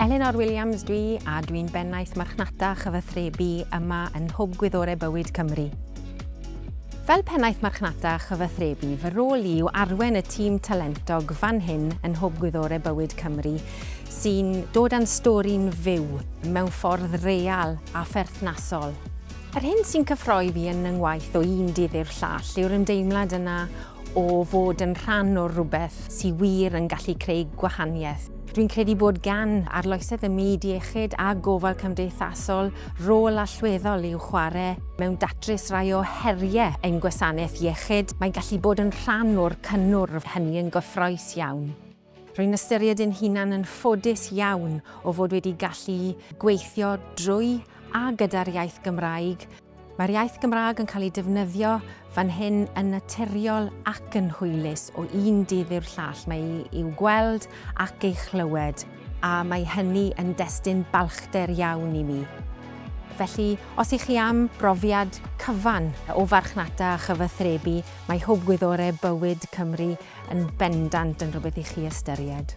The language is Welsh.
Elinor Williams dwi a dwi'n bennaeth marchnata a chyfathrebu yma yn Hwb Gwyddorau Bywyd Cymru. Fel pennaeth marchnata a chyfathrebu, fy rôl i yw arwen y tîm talentog fan hyn yn Hwb Gwyddorau Bywyd Cymru sy'n dod â'n stori'n fyw mewn ffordd real a pherthnasol. Yr hyn sy'n cyffroi fi yn 'y ngwaith o un dydd i'r llall yw'r ymdeimlad yna o fod yn rhan o rywbeth sy wir yn gallu creu gwahaniaeth. Dwi'n credu bod gan arloesedd ym myd iechyd a gofal cymdeithasol rôl allweddol i'w chwarae mewn datrys rhai o heriau ein gwasanaeth iechyd. Mae'n gallu bod yn rhan o'r cynnwrf hynny yn gyffrous iawn. Rwy'n ystyried yn hunan yn ffodus iawn o fod wedi gallu gweithio drwy a gyda'r iaith Gymraeg. Mae'r iaith Gymraeg yn cael ei defnyddio fan hyn yn naturiol ac yn hwylus o un dydd i'r llall. Mae i'w gweld ac ei chlywed, a mae hynny yn destun balchder iawn i mi. Felly, os ych chi am brofiad cyfan o farchnata a chyfathrebu, mae Hwb Gwyddorau Bywyd Cymru yn bendant yn rhywbeth i chi ystyried.